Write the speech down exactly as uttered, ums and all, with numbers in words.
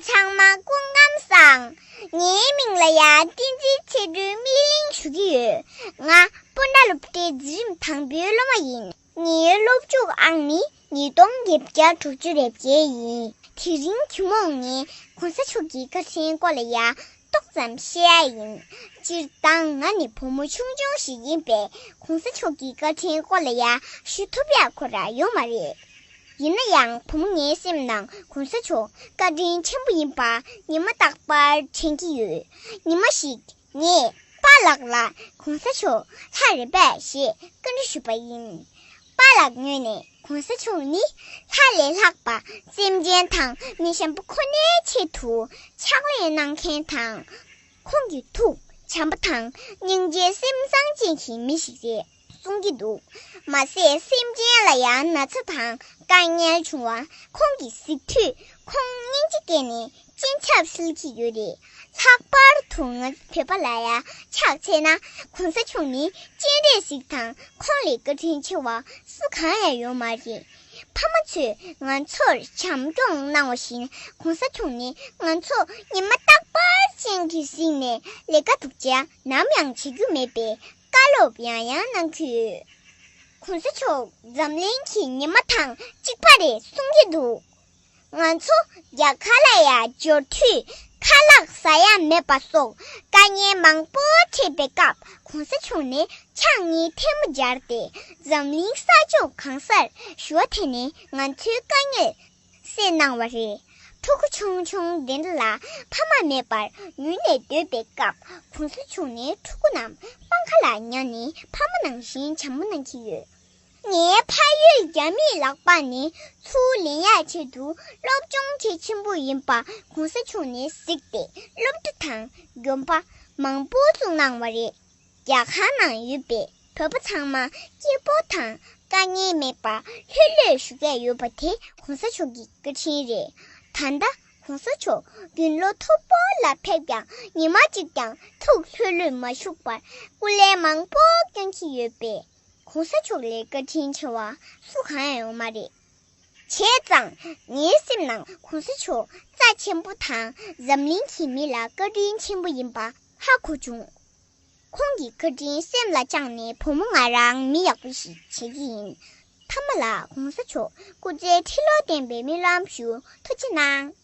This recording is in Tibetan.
ཚང་མ་སྐུ་ཁམས་བཟང་། ངའི་མིང་ལ་ཡ་བསྟན་འཛིན་ཚེ་སྒྲོན་སྨིན་གླིང་ཞུ་གི་ཡོད། ང་སྤུ་ན་སློབ་གྲྭའི་འཛིན་རིམ་དང་པོའི་སློབ་མ་ཡིན། ངའི་སློབ་ཕྲུག་ཨང་ནི་ཉིས་སྟོང་བརྒྱད་བརྒྱ་དྲུག་ཅུ་རེ་བརྒྱད་ཡིན། དེ་རིང་ཐུན་མོང་ངས་གོང་ས་མཆོག་གི་བཀའ་དྲིན་སྐོར་ལ་ཡ་ཏོག་ཙམ་བཤད་ཡ་ཡིན། སྤྱིར་བཏང་ང་ནི་བུ་མོ་ཆུང་ཆུང་ཞིག་ཡིན་པས་གོང་ས་མཆོག་གི་བཀའ་དྲིན་སྐོར་ལ་ཡ་ཞུ་ཐུབ་ཡ་ཁོ་ར་ཡོད་མ་རེད། ཡིན་ན་ཡང་བུ་མོ་ངའི་སེམས་ནང་གོང་ས་མཆོག་བཀའ་དྲིན་ཆེན་པོ་ཡིན་པ་ཉི་མ་རྟག་པར་དྲན་གྱི་ཡོད། ཉི་མ་ཞིག་ངས་པཱ་ལགས་ལ་གོང་ས་མཆོག་ལྷ་རེད་པས་ཞེས་བཀའ་འདྲི་ཞུས་པ་ཡིན། པཱ་ལགས་ངོས་ནས་གོང་ས་མཆོག་ནི་ལྷ་ལས་ལྷག་པ་སེམས་ཅན་དང་མི་གཞན་པ་ཁོ་ནའི་ཆེད་དུ་ཕྱག་ལས་གནང་མཁན་དང་། ཁོང་གི་ཐུགས་བྱམས་པ་དང་སྙིང་རྗེ་སེམས་བཟང་ཅན་གྱི་མི་ཞིག་རེད་གསུང་གི་འདུག་མ་ཟད་སེམས་ཅན་ལ་ཡང་ན་ཚ་དང་དཀའ་ངལ་བྱུང་བ་ཁོང་གིས་གཟིགས་དུས་ཁོང་སྙིང་རྗེ་སྐྱེས་ནས་སྤྱན་ཆབ་བསིལ་གྱི་ཡོད་རེད། ལྷག་པར་དུ་ང་ཚོ་བོད་པ་ལ་ཡ་ཆ་བཞག་ན་གོང་ས་མཆོག་ནི་སྤྱན་རས་གཟིགས་དང་ཁོང་ལས་བཀའ་དྲིན་ཆེ་བ་སུ་གང་ཡང་ཡོད་མ་རེད། ཕ་མ་ཚོས་ང་ཚོར་བྱམས་སྐྱོང་གནང་བ་བཞིན་གོང་ས་མཆོག་ནི་ང་ཚོ་ཉི་མ་རྟག་པར་སྤྱན་གྱིས་གཟིགས་ནས་ལས་ཀ་སྡུག་ཅག་ནམ་ཡང་བྱེད་རྒྱུ་མེད་པའི་བཀའ་སློབ་ཡང་ཡང་གནང་གི་ཡོད། གོང་ས་མཆོག་འཛམ་གླིང་གི་ཉི་མ་དང་གཅིག་པ་རེད་གསུང་གི་འདུག་ང་ཚོ་རྒྱ་གར་ལ་ཡ་འབྱོར་དུས་ཁ་ལག་ཟ་ཡ་མེད་པ་སོགས་དཀའ་ངལ་མང་པོ་འཕྲད་པའི་སྐབས་གོང་ས་མཆོག་ནས་ཕྱག་གཉིས་ཐལ་མོ་སྦྱར་ཏེ་འཛམ་གླིང་ས་ཕྱོགས་གང་སར་ཞུ་བ་དེ་ནས་ང་ཚོའི་དཀའ་ངལ་སེལ་གནང་བ་རེད། ཕྲུ་གུ་ཆུང་ཆུང་དེ་འདྲ་ལ་ཕ་མ་མེད་པར་ཡུལ་ནས་སྡོད་པའི་སྐབས་གོང་ས་མཆོག་ནས་ཕྲུ་གུ་རྣམས་པང་ཁ་ལ་ཉར་ནས་ཕ་མ་ནང་བཞིན་བྱམས་པོ་གནང་གི་ཡོད། ངའི་ཕ་ཡུལ་རྒྱ་མིའི་ལག་པ་ནས་ཚུར་ལེན་ཡག་ཆེད་དུ་སློབ་སྦྱོང་གལ་ཆེན་པོ་ཡིན་པ་གོང་ས་མཆོག་ནས་གཟིགས་ཏེ་སློབ་གྲྭ་དང་དགོན་པ་མང་པོ་བཙུགས་གནང་བ་རེད། རྒྱ་གར་ནང་ཡོད་པའི་བོད་པ་ཚང་མ་སྐྱིད་པོ་དང་དཀའ་ངལ་མེད་པ་ལྷོད་ལྷོད་བཞུགས་ཡག་ཡོད་པ་དེ་གོང་ས་མཆོག་གི་བཀའ་དྲིན་རེད། ད་ལྟ་གོང་ས་མཆོག་དགུང་ལོ་མཐོ་པོ་ལ་ཕེབས་ཀྱང་ཉི་མ་གཅིག་ཀྱང་ཐུགས་ལྷོད་ལྷོད་མ་བཞུགས་པར་སྐུ་ལས་མང་པོ་བསྐྱོན་གྱི་ཡོད་པས། གོང་ས་མཆོག་ལས་བཀའ་དྲིན་ཆེ་བ་སུ་གང་ཡང་ཡོད་མ་རེད། བྱས་ཙང་ངའི་སེམས་ནང་གོང་ས་མཆོག་རྩ་ཆེན་པོ་དང་འཛམ་གླིང་གི་མི་ལ་བཀའ་དྲིན་ཆེན་པོ་ཡིན་པ་ཧ་གོ་བྱུང་། ཁོང་གི་བཀའ་དྲིན་སེམས་ལ་བཅངས་ནས་བུ་མོ་ང་རང་མི་ཡག་པོ་ཞིག་བྱེད་ཀྱི་ཡིན། མཐའ་མ་ལ་གོང་ས་མཆོག་སྐུ་ཚེ་ཁྲི་ལོ་བརྟན་པའི་སྨོན་ལམ་ཞུ། ཐུགས་རྗེ་གནང་།